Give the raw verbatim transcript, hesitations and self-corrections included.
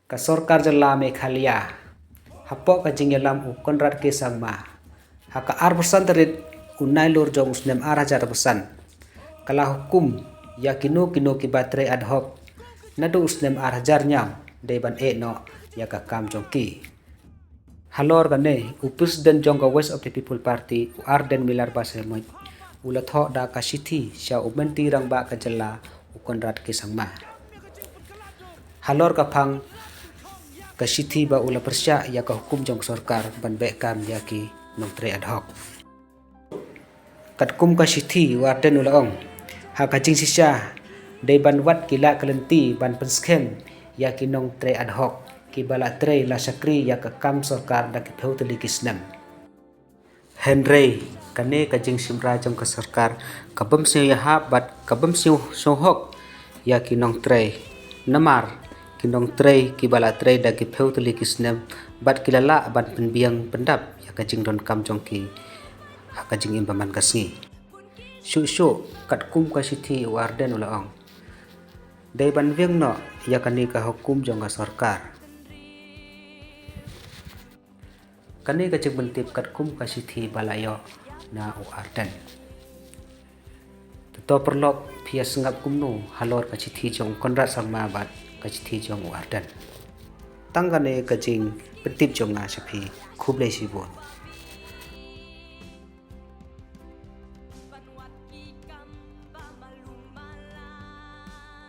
Ka sorkar jylla Meghalaya, hapoh ka jingïalam u Conrad K Sangma, ha ka arphew san tarik u Nailur jong u snem arhajar arphew san, ka la hukum ïa kino kino kiba trei ad hoc naduh u snem arhajar hynñiew, dei ban eh noh ïa ka kam jong ki. Halor kane, u President jong ka Voice of the People Party, u Ardent Miller Basaiawmoit, u la thoh da ka shithi sha u Myntri Rangbah ka jylla, u Conrad K Sangma. Halor ka phang ka shithi ba u la pyrshah ïa ka hukum jong ka sorkar ban beh kam ïa ki nongtrei ad hoc. Katkum ka shithi, u Ardent u la ong, ha ka jingshisha, dei ban wad ki lad ki lynti ban pynskhem ïa ki nongtrei ad hoc kiba la trei la shakri ïa ka kam sorkar da ki phew tylli ki snem. Hynrei kane ka jingshim bynta jong ka sorkar ka bym sngew ïahap bad ka bym sngew sngewhok ïa ki nongtrei. Namar ki nongtrei kiba la trei da ki phew tylli ki snem bad ki la lah ban pynbiang pyndap ïa ka jingdonkam jong ki ha ka jingim ba man ka sngi. Shuh shuh, katkum ka shithi, u Ardent u la ong, dei ban biang noh ïa kane ka hukum jong ka sorkar. Kane ka jingpyntip katkum ka shithi ba la ïoh na u Ardent. Te to paralok, phi ïa sngap kumno halor ka shithi jong u Conrad Sangma bad ka shithi jong u Ardent? Tang kane ka jingpyntip jong nga sha phi. Khublei shibun.